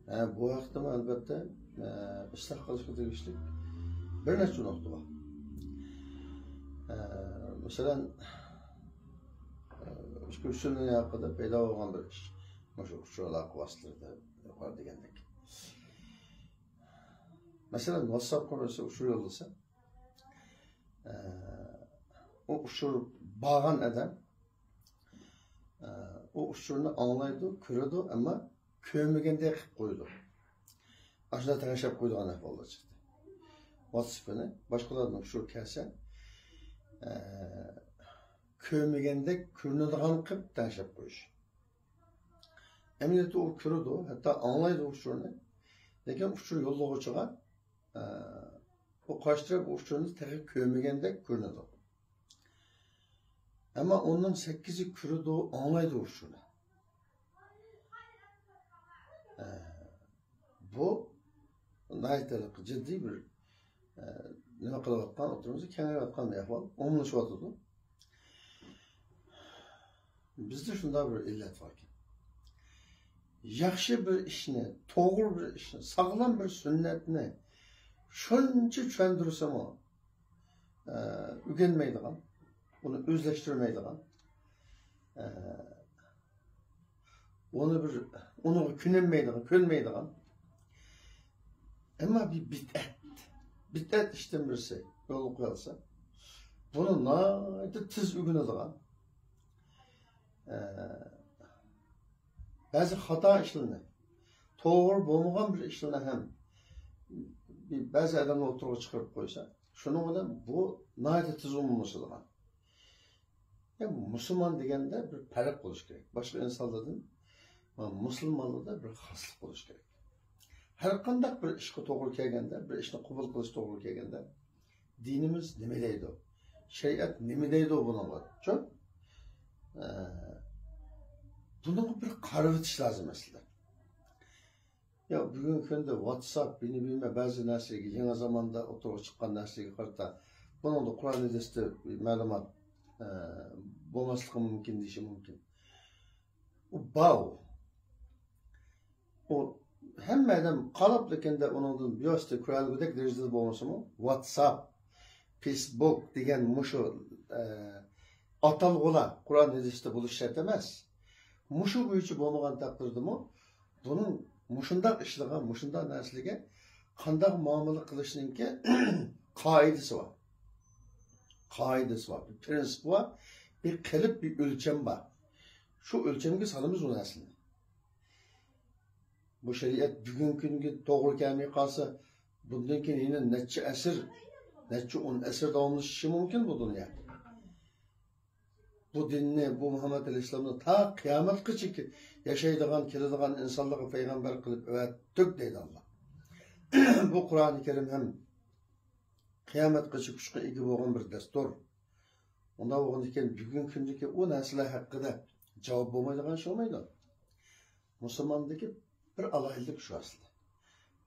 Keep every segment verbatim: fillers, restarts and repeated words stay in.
ھە، بۇ ھەقتىمۇ ئەلۋەتتە، ئە، ئىسلاھ قىلىشقا تېگىشلىك بىر نەچچە نۇقتا بار. ئە، مەسىلەن، ئە، ئىچكى ئۇچۇرلىرى ھەققىدە پەيدا بولغان بىر ئىش. مۇشۇ ئۇچۇر ئالاقە ۋاسىتىلىرىدە يۇقىرىدا دېگەندەك. مەسىلەن، ۋاتساپقا بىرسى ئۇچۇر يوللىسا، ئە، ئۇ ئۇچۇر بارغان ئادەم، ئە، ئۇ ئۇچۇرنى ئاڭلايدۇ، كۆرىدۇ، ئەمما كۆرمىگەندەك قىلىپ قويىدۇ. ئاشۇنداق تەڭشەپ قويىدىغان ئەھۋاللار چىقتى. ۋاتسىپىنى باشقىلاردىن ئۇچۇر كەلسە، ئە، كۆرمىگەندەك كۆرۈنىدىغان قىلىپ تەڭشەپ قويۇش. ئەمەلىيەتتە ئۇ كۆرىدۇ، ھەتتا ئاڭلايدۇ ئۇچۇرنى. لېكىن ئۇچۇر يوللىغۇچىغا، ئە، ئۇ قارشى تەرەپ ئۇچۇرنى تېخى كۆرمىگەندەك كۆرۈنىدۇ. ئەمما ئوننىڭ سەككىزى كۆرىدۇ، ئاڭلايدۇ ئۇچۇرنى. ئە، بۇ ناھايىتى جىددىي بىر، ئە، نېمە قىلىۋاتقان، ئوتتۇرىمىزدا كېڭىيىۋاتقان بىر ئەھۋال، ئومۇملىشىۋاتىدۇ. بىزدە شۇنداق بىر ئىللەت باركەن. ياخشى بىر ئىشنى، توغرا بىر ئىشنى، ساغلام بىر سۈننەتنى شۇنچە چۈشەندۈرسىمۇ، ئە، ئۆگەنمەيدىغان، ئۇنى ئۆزلەشتۈرمەيدىغان، ئە، ئۇنى بىر، ئۇنىڭغا كۆنەلمەيدىغان، كۆنمەيدىغان. ئەمما بىر بىدئەت، بىدئەت ئىشتىن بىرسى يولغا قويۇلسا، بۇنى ناھايىتى تېز ئۆگىنىدىغان، ئە، بەزى خاتا ئىشلارنى، توغرا بولمىغان بىر ئىشلارنى ھەم بەزى ئادەملەر ئوتتۇرىغا چىقىرىپ قويسا، شۇنىڭ بىلەن بۇ ناھايىتى تېز ئومۇملىشىدىغان. يا، مۇسۇلمان دېگەندە بىر پەرق بولۇش كېرەك. باشقا ئىنسانلاردىن، مۇسۇلمانلاردا بىر خاسلىق بولۇش كېرەك. ھەر قانداق بىر ئىشقا توغرا كەلگەندە، بىر ئىشنى قوبۇل قىلىش توغرا كەلگەندە، دىنىمىز نېمە دەيدۇ؟ شەرىئەت نېمە دەيدۇ بۇنىڭغا؟ شۇ، ئە، بۇنىڭغا بىر قارىۋېتىش لازىم ئەسلىدە. يا، بۈگۈنكى كۈندە ۋاتساپ، بىنى بىلمە بەزى نەرسىگە، يېڭى زاماندا ئوتتۇرىغا چىققان نەرسىگە قارىتا، بۇنىڭدا قۇرئان ھەدىستە مەلۇمات، ئە، بولماسلىقى مۇمكىن دېيىشى مۇمكىن. ئۇ بار ئۇ. ئۇ ھەممە ئادەم قاراپ، لېكىندە ئۇنىڭدىن بىۋاسىتە كۆرەلىگۈدەك دەرىجىدە بولمىسىمۇ، ۋاتساپ، فېيسبۇك دېگەن مۇشۇ، ئە، ئاتالغۇلار قۇرئان ھەدىستە بولۇشى شەرت ئەمەس. مۇشۇ بويىچە بولمىغان تەقدىردىمۇ، بۇنىڭ مۇشۇنداق ئىشلارغا، مۇشۇنداق نەرسىلەرگە قانداق مۇئامىلە قىلىشنىڭكى قائىدىسى بار. قائىدىسى بار، بىر پىرىنسىپ بار، بىر قېلىپ، بىر ئۆلچەم بار. شۇ ئۆلچەمگە سالىمىز ئۇ نەرسىنى. بۇ شەرىئەت بۈگۈنكى كۈنگە توغرا كەلمەي قالسا، بۇندىن كېيىن يەنە نەچچە ئەسىر، نەچچە ئون ئەسىر داۋاملىشىشى مۇمكىن بۇ دۇنيا. بۇ دىننى، بۇ مۇھەممەد ئەلەيھىسسالامنى تا قىيامەتقىچە ياشايدىغان، كېلىدىغان ئىنسانلارغا پەيغەمبەر قىلىپ ئەۋەتتۇق دەيدۇ ئاللا. بۇ قۇرئانى كەرىم ھەم قىيامەتقىچە كۈچكە ئىگە بولغان بىر دەستۇر. ئۇنداق بولغاندىكىن بۈگۈنكى كۈندىكى ئۇ نەرسىلەر ھەققىدە جاۋاب بولمايدىغان ئىش بولمايدۇ. مۇسۇلماندىكى بىر ئالاھىدىلىك شۇ ئەسلىدە.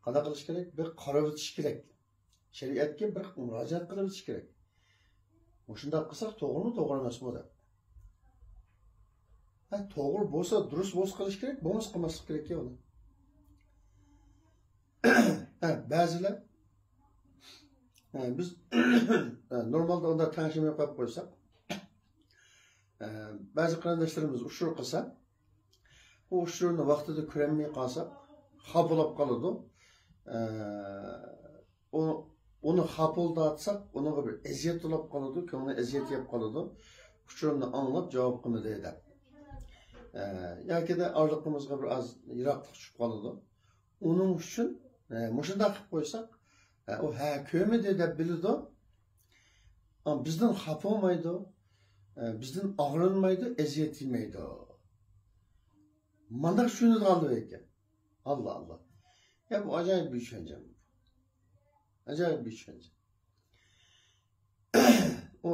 قانداق قىلىش كېرەك؟ بىر قاراۋېتىش كېرەك. شەرىئەتكە بىر مۇراجىئەت قىلىۋېتىش كېرەك. مۇشۇنداق قىلساق توغرىمۇ، توغرا ئەمەسمۇ دەپ. ھە، توغرا بولسا، دۇرۇس بولسا قىلىش كېرەك، بولمىسا قىلماسلىق كېرەككەن ئۇنى. ھە، بەزىلەر، ھە، بىز، ھە، نورمالدا ئۇنداق تەڭشىمەي قويۇپ قويساق، ھە، بەزى قېرىنداشلىرىمىز ئۇچۇر قىلسا، ئۇ ئۇچۇرنى ۋاقتىدا كۆرەلمەي قالساق، خاپىلاپ قالىدۇ. ئە، ئۇ، ئۇنى خاپىلداتساق، ئۇنىڭغا بىر ئەزىيەت بولۇپ قالىدۇ، كۆڭلى ئەزىيەت يەپ قالىدۇ. ئۇچۇرنى ئاڭلاپ جاۋاب قىلمىدى دەپ. ئە، ياكىدە ئارىلىقىمىزغا بىر ئاز يىراقلىق چۈشۈپ قالىدۇ. ئۇنىڭ ئۈچۈن، ئە، مۇشۇنداق قىلىپ قويساق، ئە، ئۇ ھە كۆرمىدى دەپ بىلىدۇ. ئەمما بىزدىن خاپا بولمايدۇ، ئە، بىزدىن ئاغرىنمايدۇ، ئەزىيەت يېمەيدۇ. مانداق چۈشىنىدىغانلىرى ئىكەن. ئاللا، ئاللا. يا، بۇ ئاجايىپ بىر چۈشەنچە. ئاجايىپ بىر چۈشەنچە. ئۇ،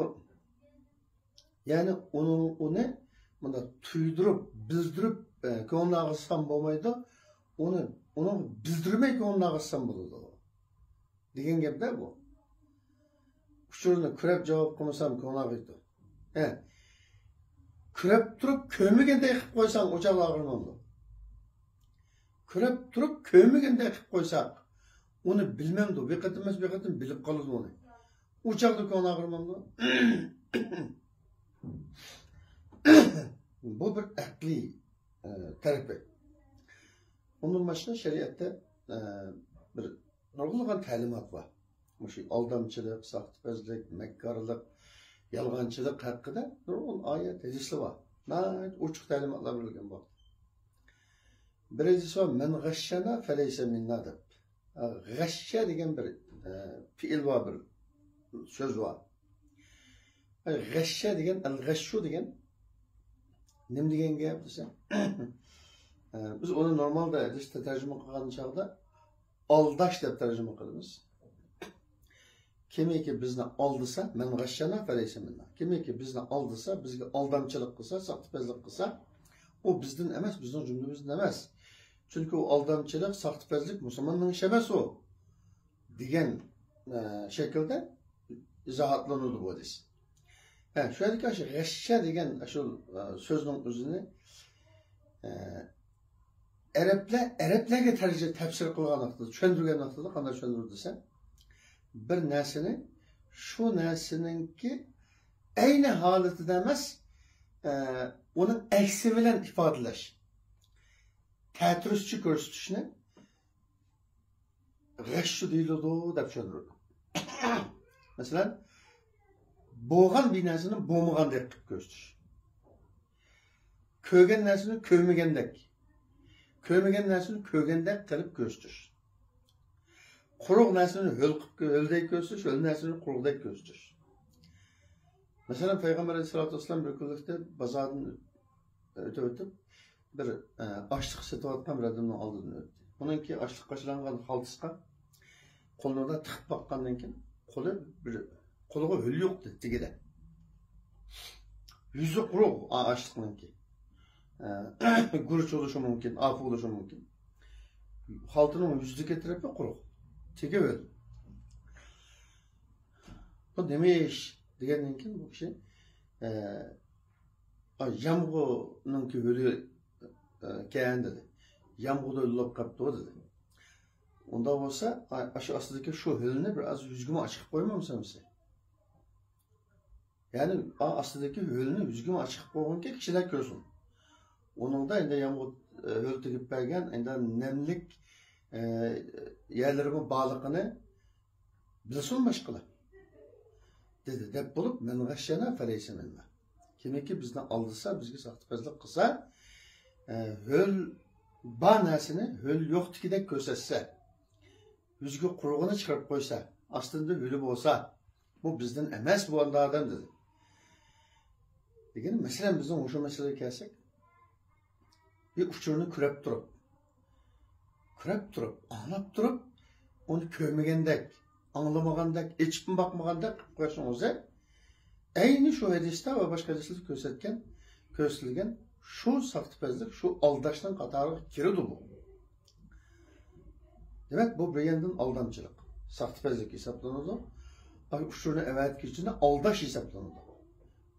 يەنى ئۇنىڭ، ئۇنى مۇنداق تۇيدۇرۇپ، بىلدۈرۈپ، ئە، كۆڭلىنى ئاغرىتسام بولمايدۇ. ئۇنى، ئۇنىڭغا بىلدۈرمەي كۆڭلىنى ئاغرىتسام بولىدۇ. دېگەن گەپتە بۇ. ئۇچۇرنى كۆرۈپ جاۋاب قىلمىسام كۆڭلى ئاغرىيدۇ. ھە. كۆرۈپ تۇرۇپ كۆرمىگەندەك قىلىپ قويساڭ ئۇ چاغدا ئاغرىمامدۇ؟ كۆرۈپ تۇرۇپ كۆرمىگەندەك قىلىپ قويساق، ئۇنى بىلمەمدۇ؟ بىر قېتىم ئەمەس، بىر قېتىم بىلىپ قالىدۇ ئۇنى. ئۇ چاغدا كۆڭلى ئاغرىمامدۇ؟ بۇ بىر ئەقلىي، ئە، تەرىپى. ئۇندىن باشقا شەرىئەتتە، ئە، بىر نۇرغۇنلىغان تەلىمات بار. مۇشۇ ئالدامچىلىق، ساختىپەزلىك، مەككارلىق، يالغانچىلىق ھەققىدە نۇرغۇن ئايەت، ھەدىسلەر بار. ناھايىتى ئوچۇق تەلىماتلار بېرىلگەن بۇ ھەقتە. بىر ھەدىس بار، «مەن غەششەنا فەلەيسە مىننا» دەپ. غەششە دېگەن بىر، ئە، پېئىل بار، بىر سۆز بار. غەششە دېگەن، ئەل غەششۇ دېگەن نېمە دېگەن گەپ دېسە، ئە، بىز ئۇنى نورمالدا ھەدىستە تەرجىمە قىلغان چاغدا ئالداش دەپ تەرجىمە قىلىمىز. كىمكى بىزنى ئالدىسا، «مەن غەششەنا فەلەيسە مىننا». كىمكى بىزنى ئالدىسا، بىزگە ئالدامچىلىق قىلسا، ساختىپەزلىك قىلسا، ئۇ بىزدىن ئەمەس، بىزنىڭ جۈملىمىزدىن ئەمەس. چۈنكى ئۇ ئالدامچىلىق، ساختىپەزلىك مۇسۇلماننىڭ ئىشى ئەمەس ئۇ، دېگەن، ئە، شەكىلدە ئىزاھاتلىنىدۇ بۇ ھەدىس. ھە، شۇ يەردىكى ئاشۇ غەششە دېگەن ئاشۇ، ئە، سۆزنىڭ ئۆزىنى، ئە، ئەرەبلەر، ئەرەبلەرگە تەرجىمە، تەپسىر قىلغان ۋاقتىدا، چۈشەندۈرگەن ۋاقتىدا قانداق چۈشەندۈرىدۇ دېسە، بىر نەرسىنى شۇ نەرسىنىڭكى ئەينى ھالىتىدە ئەمەس، ئە، ئۇنىڭ ئەكسى بىلەن ئىپادىلەش، تەتۈرۈزچە كۆرسىتىشنى غەششۇ دېيىلىدۇ دەپ چۈشەندۈرىدۇ. مەسىلەن، بولغان بىر نەرسىنى بولمىغاندەك قىلىپ كۆرسىتىش. كۆرگەن نەرسىنى كۆرمىگەندەك، كۆرمىگەن نەرسىنى كۆرگەندەك قىلىپ كۆرسىتىش. قۇرۇق نەرسىنى ھۆل قىلىپ، ھۆلدەك كۆرسىتىش، ھۆل نەرسىنى قۇرۇقدەك كۆرسىتىش. مەسىلەن، پەيغەمبەر ئەلەيھىسسالاتۇ ۋەسسالام بىر كۈنلۈكتە بازاردىن ئۆتۈۋېتىپ، بىر، ئە، ئاشلىق سېتىۋاتقان بىر ئادەمنىڭ ئالدىدىن ئۆتتى. ئۇنىڭكى ئاشلىققا ئاشلانغان خالتىسقا قولىنى تىقىپ باققاندىن كېيىن، قولى بىر، قولىغا ھۆل يوق تېگىدە. يۈزى قۇرۇق ئا-، ئاشلىقنىڭكى. ئە، گۈرۈچ بولۇشى مۇمكىن، ئاپا بولۇشى مۇمكىن. خالتىنىڭ يۈزىدىكى تەرىپى قۇرۇق. تېگى ھۆل. بۇ نېمە ئىش دېگەندىن كېيىن بۇ كىشى، ئە، «ئا، يامغۇرنىڭكى ھۆلى، ئە، ئىكەن» دېدى. «يامغۇردا ھۆل بولۇپ قاپتۇ» دېدى. «ئۇنداق بولسا، ئا، ئاشۇ ئاستىدىكى شۇ ھۆلنى بىر ئاز يۈزگىمۇ ئاچىقىپ قويمامسەن سەن؟» يەنى، ئا، ئاستىدىكى ھۆلنى يۈزگىمۇ ئاچىقىپ قويغىنكى، كىشىلەر كۆرسۇن. ئۇنىڭدا ئەمدى يامغۇر، ئە، ھۆل تېگىپ بەرگەن، ئەمدى نەملىك، ئە، يەرلىرىمۇ بارلىقىنى بىلسۇن باشقىلار. دېدى، دەپ بولۇپ، «مەن غەششەنا فەلەيسە مىننا». كىمكى بىزنى ئالدىسا، بىزگە ساختىپەزلىك قىلسا، ئە، ھۆل بار نەرسىنى ھۆل يوقتىكىدەك كۆرسەتسە، يۈزىگە قۇرۇقىنى چىقىرىپ قويسا، ئاستىدا ھۆلى بولسا، بۇ بىزدىن ئەمەس، بۇ ئانداق ئادەم، دېدى. لېكىن، مەسىلەن، بىزنىڭ مۇشۇ مەسىلىگە كەلسەك، بىر ئۇچۇرنى كۆرۈپ تۇرۇپ، كۆرۈپ تۇرۇپ، ئاڭلاپ تۇرۇپ، ئۇنى كۆرمىگەندەك، ئاڭلىمىغاندەك، ئېچىپمۇ باقمىغاندەك قىلىپ قويۇشنىڭ ئۆزى ئەينى شۇ ھەدىستە ۋە باشقا ھەدىسلەردە كۆرسەتكەن، كۆرسىتىلگەن شۇ ساختىپەزلىك، شۇ ئالداشنىڭ قاتارىغا كىرىدۇ بۇ. دېمەك، بۇ بىر ياندىن ئالدامچىلىق، ساختىپەزلىك ھېسابلىنىدۇ. ئۇچۇرنى ئەۋەتكۈچىنى ئالداش ھېسابلىنىدۇ.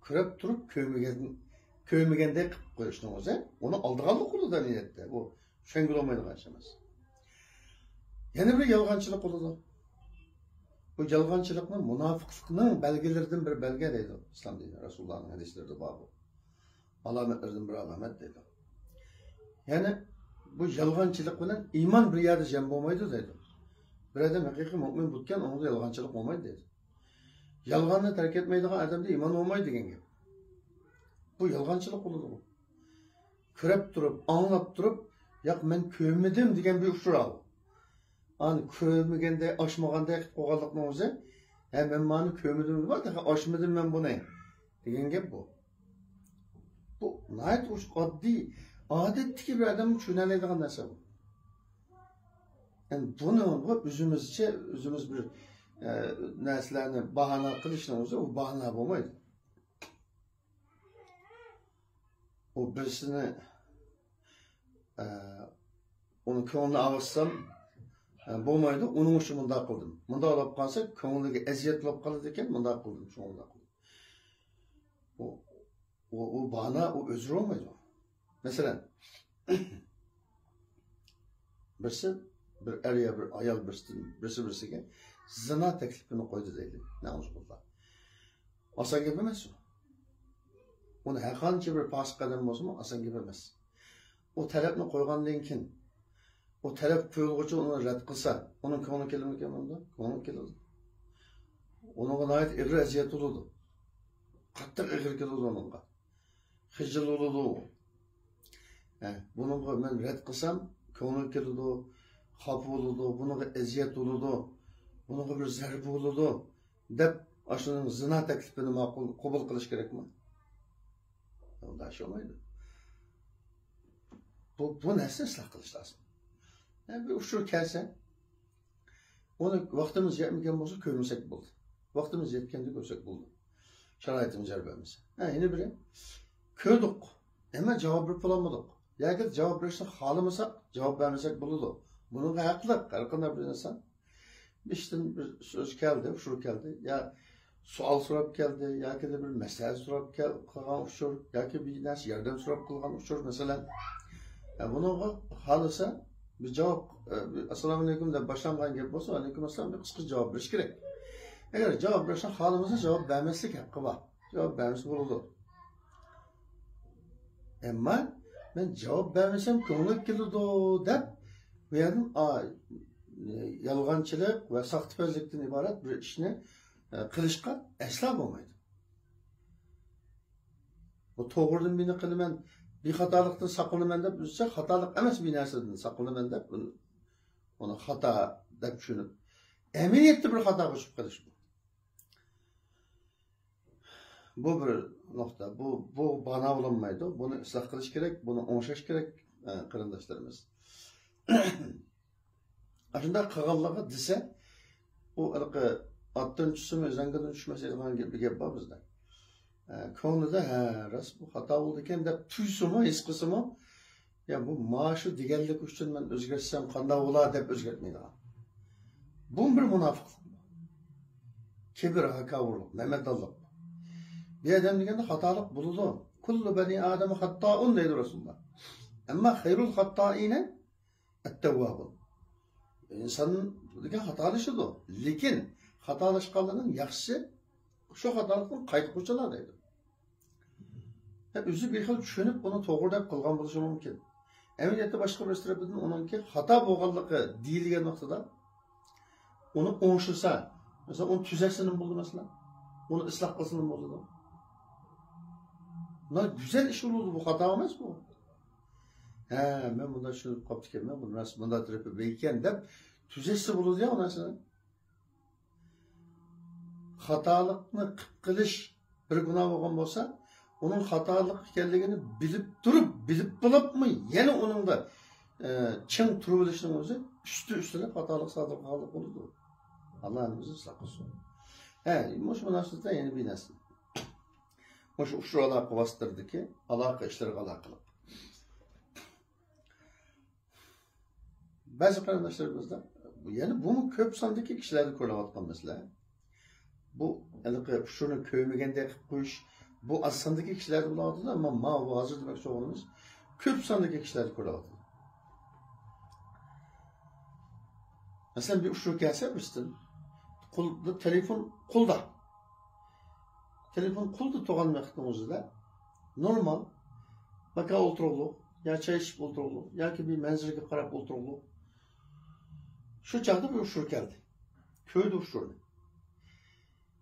كۆرۈپ تۇرۇپ كۆرمىگەن، كۆرمىگەندەك قىلىپ قويۇشنىڭ ئۆزى ئۇنى ئالدىغانلىق بولىدۇ ئەمەلىيەتتە. بۇ چۈشەنگىلى بولمايدىغان ئىش ئەمەس. يەنە بىر يالغانچىلىق بولىدۇ. بۇ يالغانچىلىقنى مۇناپىقلىقنىڭ بەلگىلىرىدىن بىر بەلگە دەيدۇ ئىسلام دىنى. رەسۇلۇللانىڭ ھەدىسلىرىدە بار بۇ. ئالامەتلىرىدىن بىر ئالامەت دەيدۇ. يەنى بۇ يالغانچىلىق بىلەن ئىمان بىر يەردە جەم بولمايدۇ دەيدۇ. بىر ئادەم ھەقىقىي مۆمىن بولىدىكەن، ئۇنىڭدا يالغانچىلىق بولمايدۇ دەيدۇ. يالغاننى تەرك ئەتمەيدىغان ئادەمدە ئىمان بولمايدۇ دېگەن گەپ. بۇ يالغانچىلىق بولىدۇ بۇ. كۆرۈپ تۇرۇپ، ئاڭلاپ تۇرۇپ، «ياق، مەن كۆرمىدىم» دېگەن بىر ئۇچۇر ئاۋۇ. ئانا كۆرمىگەندەك، ئاچمىغاندەك قىلىپ قويغانلىقنىڭ ئۆزى، «ھە، مەن مانى كۆرمىدىم، تېخى ئاچمىدىم مەن بۇنى» دېگەن گەپ بۇ. بۇ ناھايىتى ئوچۇق، ئاددىي، ئادەتتىكى بىر ئادەم چۈشىنەلەيدىغان نەرسە بۇ. يەنى بۇنى ئۆزىمىزچە، ئۆزىمىز بىر، ئە، نەرسىلەرنى باھانە قىلىشنىڭ ئۆزى، ئۇ باھانە بولمايدۇ. ئۇ بىرسىنى، ئە، ئۇنى كۆڭلىنى ئاغرىتسام، ئە، بولمايدۇ، ئۇنىڭ ئۈچۈن مۇنداق قىلدىم. مۇنداق بولۇپ قالسا، كۆڭلىگە ئەزىيەت بولۇپ قالىدىكەن، مۇنداق قىلدىم، شۇڭا مۇنداق قىلدىم. ئۇ، ئۇ، ئۇ باھانە، ئۇ ئۆزرە بولمايدۇ. مەسىلەن، بىرسى، بىر ئەر يا بىر ئايال بىرسى، بىرسى بىرسىگە زىنا تەكلىپىنى قويدى دەيلى. نەئۇزۇبىللا. ئاسان گەپ ئەمەس ئۇ. ئۇنى ھەرقانچە بىر پاسىق ئادەم بولسىمۇ، ئاسان گەپ ئەمەس. ئۇ تەلەپنى قويغاندىن كېيىن، ئۇ تەلەپ قويۇلغۇچە ئۇنى رەت قىلسا، ئۇنىڭ كۆڭلى كېلىدىكەنمۇ؟ كۆڭلى كېلىدۇ. ئۇنىڭغا ناھايىتى ئېغىر ئەزىيەت بولىدۇ. قاتتىق ئېغىر كېلىدۇ ئۇنىڭغا. خىجىل بولىدۇ. ھە، بۇنىڭغا مەن رەت قىلسام، كۆڭلى كېلىدۇ، خاپا بولىدۇ، بۇنىڭغا ئەزىيەت بولىدۇ، بۇنىڭغا بىر زەربە بولىدۇ، دەپ، ئاشۇنىڭ زىنا تەكلىپىنى ماقۇل، قوبۇل قىلىش كېرەكمۇ؟ ئۇنداق ئىش بولمايدۇ. بۇ، بۇ نەرسىنى ئىسلاھ قىلىش لازىم. ھە، بىر ئۇچۇر كەلسە، ئۇنى ۋاقتىمىز يەتمىگەن بولسا، كۆرمىسەك بولدى. ۋاقتىمىز يەتكەندە كۆرسەك بولدى. شارائىتىمىز يار بەرمىسە. ھە، يەنە بىرى، كۆردۇق، ئەمما جاۋاب بېرىپ بولالمىدۇق. ياكى جاۋاب بېرىشنى خالىمىساق، جاۋاب بەرمىسەك بولىدۇ. بۇنىڭغا ھەقلىق ھەر قانداق بىر ئىنسان. ئىشتىن بىر سۆز كەلدى، ئۇچۇر كەلدى، يا سوئال سوراپ كەلدى، ياكى بىر مەسلىھەت سوراپ كەل-، قىلغان ئۇچۇر، ياكى بىر نەرسە ياردەم سوراپ قىلغان ئۇچۇر، مەسىلەن. ھە، بۇنىڭغا خالىسا، بىر جاۋاب، ئە، بىر «ئەسسالامۇئەلەيكۇم» دەپ باشلانغان گەپ بولسا، «ۋەئەلەيكۇم ئەسسالام» دەپ قىسقىچە جاۋاب بېرىش كېرەك. ئەگەر جاۋاب بېرىشنى خالىمىسا، جاۋاب بەرمەسلىك ھەققى بار. جاۋاب بەرمىسە بولىدۇ. ئەمما مەن جاۋاب بەرمىسەم كۆڭلى كېلىدۇ دەپ، بۇ يەردىن، ئا، يالغانچىلىق ۋە ساختىپەزلىكتىن ئىبارەت بىر ئىشنى، ئە، قىلىشقا ئەسلا بولمايدۇ. بۇ توغرىدىن بىنى قىلىمەن، بىخاتالىقتىن ساقلىنىمەن دەپ ئۆزىچە خاتالىق ئەمەس، بىر نەرسىدىن ساقلىنىمەن دەپ ئۇنى، ئۇنى خاتا دەپ چۈشىنىپ، ئەمەلىيەتتە بىر خاتاغا چۈشۈپ قېلىش بۇ. بۇ بىر نۇقتا. بۇ، بۇ بانا بولۇنمايدۇ. بۇنى ئىسلاھ قىلىش كېرەك، بۇنى ئوڭشاش كېرەك، ئە، قېرىنداشلىرىمىز. ئاشۇنداق قىلغانلىقى دېسە، ئۇ ھېلىقى «ئاتتىن چۈشسىمۇ، ئۈزەڭگىدىن چۈشمەس» دەيدىغان گەپ، گەپ بار بىزدە. ئە، كۆڭلىدە، «ھە، راست، بۇ خاتا بولدىكەن» دەپ تۇيسىمۇ، ھېس قىلسىمۇ، «يا، بۇ مانا شۇ دېگەنلىكى ئۈچۈن مەن ئۆزگەرتسەم قانداق بولا؟» دەپ ئۆزگەرتمەيدىغان. بۇمۇ بىر مۇناپىقلىق. كىبىر، ھاكاۋۇرلۇق، مەمەدانلىق. بىر ئادەم دېگەندە خاتالىق بولىدۇ. «كۇللۇ بەنى ئادەم خەتتائۇن» دەيدۇ رەسۇلۇللا. ئەمما «خەيرۇل خەتتائىنە ئەتتەۋۋابۇن». ئىنسان دېگەن خاتالىشىدۇ. لېكىن خاتالاشقانلارنىڭ ياخشىسى شۇ خاتالىقتىن قايتقۇچىلار دەيدۇ. ھە، ئۆزى بىر خىل چۈشىنىپ، ئۇنى توغرا دەپ قىلغان بولۇشى مۇمكىن. ئەمەلىيەتتە باشقا بىرسى تەرىپىدىن ئۇنىڭكى خاتا بولغانلىقى دېيىلگەن ۋاقتىدا، ئۇنى ئوڭشىسا، مەسىلەن، ئۇنى تۈزەتسە نېمە بولىدۇ، مەسىلەن؟ ئۇنى ئىسلاھ قىلسا نېمە بولىدۇ؟ مۇنداق گۈزەل ئىش بولىدۇ، بۇ خاتا ئەمەس بۇ. ھە، مەن مۇنداق چۈشىنىپ قاپتىكەنمەن، بۇ راست، مۇنداق تەرىپى بار ئىكەن دەپ تۈزەتسە بولىدۇ يا ئۇ نەرسىنى. خاتالىقنى قىلىپ قېلىش بىر گۇناھ بولغان بولسا، ئۇنىڭ خاتالىق ئىكەنلىكىنى بىلىپ تۇرۇپ، بىلىپ بولۇپمۇ يەنە ئۇنىڭدا، ئە، چىڭ تۇرۇۋېلىشنىڭ ئۆزى ئۈستى-ئۈستىگە خاتالىق سادىر قىلغانلىق بولىدۇ. ئاللا ھەممىمىزنى ئىسلاھ قىلسۇن. ھە، مۇشۇ مۇناسىۋەتتە يەنە بىر نەرسە. مۇشۇ ئۇچۇر ئالاقە ۋاسىتىلىرىدىكى ئالاقە ئىشلىرىغا ئالاقىلىق. بەزى قېرىنداشلىرىمىزدا، يەنى بۇمۇ كۆپ ساندىكى كىشىلەردە كۆرۈلۈۋاتقان مەسىلە. بۇ ھېلىقى ئۇچۇرنى كۆرمىگەندەك قىلىپ قويۇش، بۇ ئاز ساندىكى كىشىلەردە بولۇۋاتىدۇ، ئەمما ماۋۇ ھازىر دېمەكچى بولغىنىمىز كۆپ ساندىكى كىشىلەردە كۆرۈلۈۋاتىدۇ. مەسىلەن، بىر ئۇچۇر كەلسە بىرسىدىن، قول-، تېلېفون قولدا. تېلېفون قولدا تۇرغان ۋاقىتنىڭ ئۆزىدە نورمال ماكان ئولتۇرۇقلۇق، يا چاي ئىچىپ ئولتۇرۇقلۇق، ياكى بىر مەنزىرىگە قاراپ ئولتۇرۇقلۇق. شۇ چاغدا بىر ئۇچۇر كەلدى. كۆردى ئۇچۇرنى.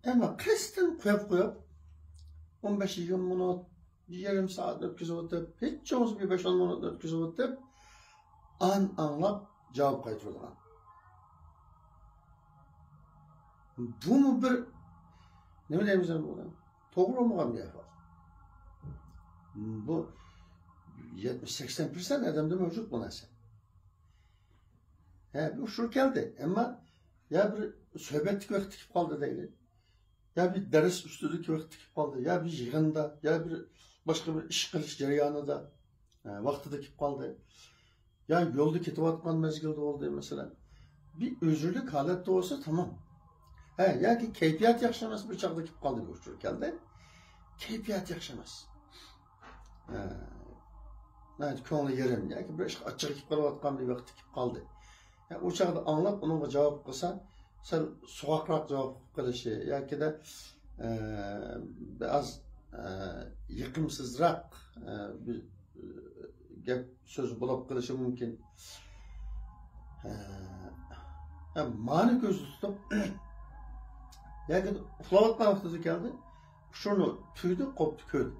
ئەمما قەستەن قويۇپ قويۇپ، ئون بەش يىگىرمە مىنۇت، بىر يېرىم سائەت ئۆتكۈزۈۋېتىپ، ھېچ بولمىسا بىر بەش ئون مىنۇت ئۆتكۈزۈۋېتىپ، ئان ئاڭلاپ جاۋاب قايتۇرىدىغان. بۇمۇ بىر، نېمە دەيمىز ئەمدى بۇنى؟ توغرا بولمىغان بىر ئەھۋال. بۇ يەتمىش سەكسەن پىرسەنت ئادەمدە مەۋجۇت بۇ نەرسە. ھە، بىر ئۇچۇر كەلدى. ئەمما يا بىر سۆھبەتتىكى ۋاقىت تېگىپ قالدى دەيلى. يا بىر دەرس ئۈستىدىكى ۋاقىت تېگىپ قالدى. يا بىر يىغىندا، يا بىر باشقا بىر ئىش قىلىش جەريانىدا، ھە، ۋاقتىدا كېلىپ قالدى. يا يولدا كېتىۋاتقان مەزگىلدە بولدى، مەسىلەن. بىر ئۆزرىلىك ھالەتتە بولسا تامام. ھە، ياكى كەيپىيات ياخشى ئەمەس بىر چاغدا كېلىپ قالدى، بىر ئۇچۇر كەلدى. كەيپىيات ياخشى ئەمەس. ھە. ناھايىتى كۆڭلى يېرىم ياكى بىر ئىشقا ئاچچىقى كېلىپ قېلىۋاتقان بىر ۋاقىتتا كېلىپ قالدى. يا، ئۇ چاغدا ئاڭلاپ، ئۇنىڭغا جاۋاب قىلسا، سەل سوغۇقراق جاۋاب قىلىشى ياكىدە، ئە، بىر ئاز، ئە، يېقىمسىزراق، ئە، بىر، ئە، گەپ سۆز بولۇپ قېلىشى مۇمكىن. ئە، ھە، مانى كۆزدە تۇتۇپ، ياكى ئۇخلاۋاتقان ۋاقتىدا كەلدى، ئۇچۇرنى تۈگدى، قوپتى، كۆردى.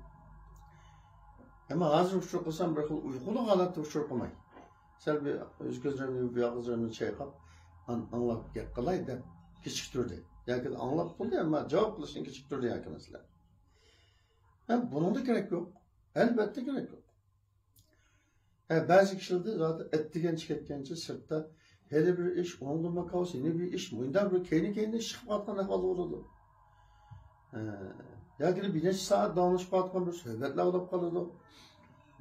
ئەمما ھازىر ئۇچۇر قىلسام، بىر خىل ئۇيقۇلۇق ھالەتتە ئۇچۇر قىلماي، سەل بىر يۈز كۆزلىرىمنى، بىر ئاغزىمنى چايقاپ، ئان-، ئاڭلاپ گەپ قىلاي دەپ كېچىكتۈردى. ياكى ئاڭلاپ بولدى، ئەمما جاۋاب قىلىشنى كېچىكتۈردى ياكى مەسىلەن. ھە، بۇنىڭدا كېرەك يوق. ئەلۋەتتە كېرەك يوق. ھە، بەزى كىشىلەردە زادى ئەتىگەنچە كەتكەنچە سىرتتا ھېلى بىر ئىش، ئۇنىڭدىن ماكاۋۇس يەنە بىر ئىش، مۇنداق بىر كەينى-كەينىدىن ئىش چىقىپ قالغان ئەھۋال بولىدۇ. ھە، ياكى بىر نەچچە سائەت داۋاملىشىپ قالغان بىر سۆھبەتلەر بولۇپ قالىدۇ.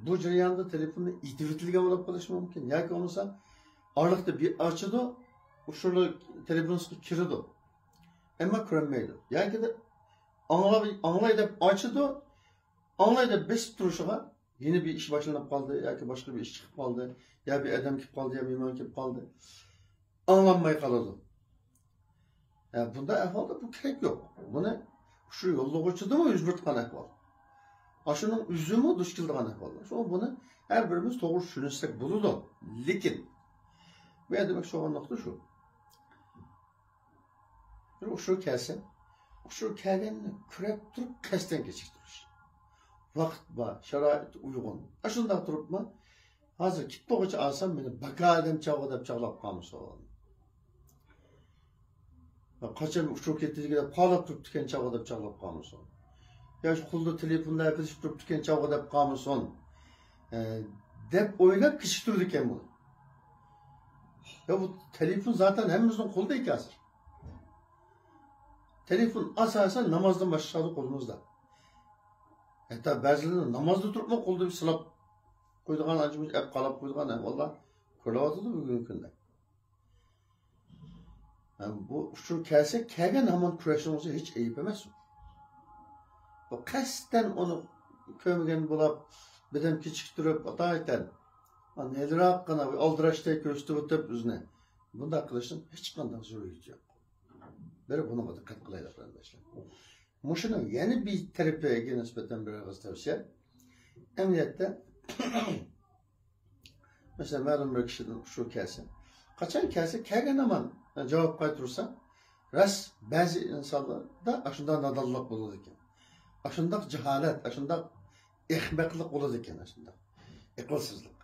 بۇ جەرياندا تېلېفوننى ئېتىۋېتىلگەن بولۇپ قېلىشى مۇمكىن. ياكى بولمىسا ئارىلىقتا بىر ئاچىدۇ، ئۇچۇرلار تېلېفونىغا كىرىدۇ. ئەمما كۆرەلمەيدۇ. ياكى ئاڭلاي، ئاڭلاي دەپ ئاچىدۇ، ئاڭلاي دەپ بېسىپ تۇرۇشىغا يەنە بىر ئىش باشلىنىپ قالدى ياكى باشقا بىر ئىش چىقىپ قالدى، يا بىر ئادەم كېلىپ قالدى، يا مېھمان كېلىپ قالدى. ئاڭلانماي قالىدۇ. ھە، بۇنداق ئەھۋالدا بۇ كېرەك يوق. بۇنى ئۇچۇر يوللىغۇچىدىمۇ يۈز بېرىدىغان ئەھۋال. ئاشۇنىڭ ئۆزىمۇ دۇچ كېلىدىغان ئەھۋال. شۇڭا بۇنى ھەر بىرىمىز توغرا چۈشىنىشسەك بولىدۇ. لېكىن بۇ يەردە دېمەكچى بولغان نۇقتا شۇ. بىر ئۇچۇر كەلسە، ئۇچۇر كەلگەننى كۆرۈپ تۇرۇپ قەستەن كېچىكتۈرۈش. ۋاقىت بار، شارائىت ئۇيغۇن. ئاشۇنداق تۇرۇپمۇ، ھازىر كېتىپ بولغۇچە ئالسام، مېنى باكادەم چاغغۇ دەپ چاغلاپ قالمىسۇن. قاچان ئۇچۇر كېتىدىكى دەپ خالاپ تۇرۇپتىكەن چاغغۇ دەپ چاغلاپ قالمىسۇن. يا شۇ قولدا تېلېفوندا ھەپىلىشىپ تۇرۇپتىكەن چاغغۇ دەپ قالمىسۇن. ئە، دەپ ئويلاپ كېچىكتۈرىدىكەن بۇ. يا بۇ تېلېفون زاتەن ھەممىمىزنىڭ قولىدا ئىكەن ھازىر. تېلېفون ئاساسەن نامازدىن باشقا چىقىدۇ قولىمىزدا. ھەتتا بەزىلىرى نامازدا تۇرۇپمۇ قولىدا بىر سىلاپ قويىدىغان، ئانچە-مۇنچە ئەپ قالاپ قويىدىغان ئەھۋاللار كۆرۈلۈۋاتىدۇ بۈگۈنكى كۈندە. ھە، بۇ ئۇچۇر كەلسە، كەلگەن ھامان كۈرەشنىڭ ئۆزى ھېچ ئەيىب ئەمەس. بۇ قەستەن ئۇنى كۆرمىگەن بولاپ، بىردەم كېچىكتۈرۈپ، ئاتايتەن ئاندىن ھېلىراققىنا ئالدىراشتەك كۆرسىتىۋېتىپ ئۆزىنى، بۇنداق قىلىشنىڭ ھېچقانداق زۆرۈرىيىتى يوق. بىر بۇنىڭغا دىققەت قىلايلى، قېرىنداشلار. مۇشۇنىڭ يەنە بىر تەرىپىگە نىسبەتەن بىر ئېغىز تەۋسىيە. ئەمەلىيەتتە، مەسىلەن، مەلۇم بىر كىشىدىن ئۇچۇر كەلسە، قاچان كەلسە، كەلگەن ھامان جاۋاب قايتۇرسا، راست، بەزى ئىنسانلاردا ئاشۇنداق نادانلىق بولىدىكەن. ئاشۇنداق جاھالەت، ئاشۇنداق ئەخمەقلىق بولىدىكەن، ئاشۇنداق ئەقىلسىزلىق.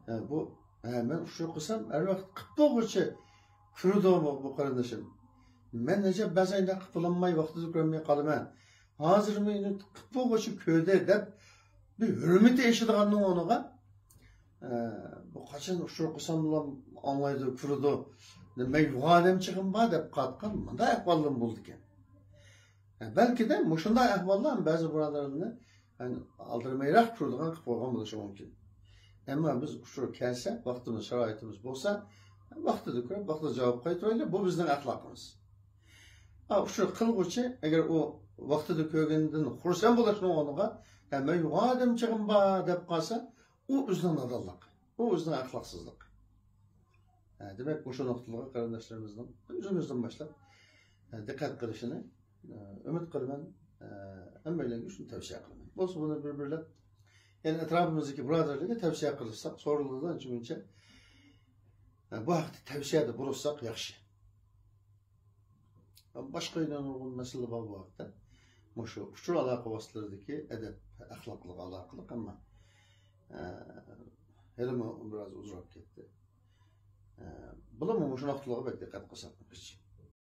ھە، بۇ، ھە، مەن ئۇچۇر قىلسام، ھەر ۋاقىت قىپ بولغۇچە كۆرىدۇ بۇ، بۇ قېرىندىشىم. مەن نەجەپ بەزەن ئۇنداق قىپ بولالماي، ۋاقتىدا كۆرمەي قالىمەن. ھازىر مېنى قىپ بولغۇچە كۆردى دەپ، بىر ھۆرمىتى ئېشىدىغاننىڭ ئورنىغا، ئە، بۇ قاچان ئۇچۇر قىلساملا ئاڭلايدۇ، كۆرىدۇ. مەن يوغان ئادەم چېغىم بار دەپ قاتقان مۇنداق ئەھۋاللىرىمۇ بولىدىكەن. ھە، بەلكىدە مۇشۇنداق ئەھۋاللار بەزى بۇرادەرلەرنى، يەنى، ئالدىرىمايراق كۆرىدىغان قىلىپ قويغان بولۇشى مۇمكىن. ئەمما بىز ئۇچۇر كەلسە، ۋاقتىمىز، شارائىتىمىز بولسا، ۋاقتىدا كۆرۈپ، ۋاقتىدا جاۋاب قايتۇرايلى، بۇ بىزنىڭ ئەخلاقىمىز. ئا، ئۇچۇر قىلغۇچى، ئەگەر ئۇ ۋاقتىدا كۆرگەندىن خۇرسەن بولۇشنىڭ ئورنىغا، ھە، مەن يوغان ئادەم چېغىم بار دەپ قالسا، ئۇ ئۆزىنىڭ نادانلىقى، ئۇ ئۆزىنىڭ ئەخلاقسىزلىقى. ھە، دېمەك، مۇشۇ نۇقتىلارغا قېرىنداشلىرىمىزنىڭ ئۆزىمىزدىن باشلاپ، ھە، دىققەت قىلىشىنى، ئە، ئۈمىد قىلىمەن، ئە، ھەممەيلەنگە شۇنى تەۋسىيە قىلىمەن. بولسا بۇنى بىر-بىرلەپ، يەنى ئەتراپىمىزدىكى بۇرادەرلەرگە تەۋسىيە قىلساق، سورىلىدۇ ئانچە-مۇنچە. ئە، بۇ ھەقتە تەۋسىيەدە بولۇشساق ياخشى. باشقا يەنە نۇرغۇن مەسىلە بار بۇ ھەقتە. مۇشۇ ئۇچۇر ئالاقە ۋاسىتىلىرىدىكى ئەدەپ، ئەخلاقلىققا ئالاقىلىق، ئەمما، ئە، ھېلىمۇ بىراز ئۇزىراپ كەتتى. ئە، بۇلارمۇ مۇشۇ نۇقتىلارغا بەك دىققەت قىلساق ياخشى.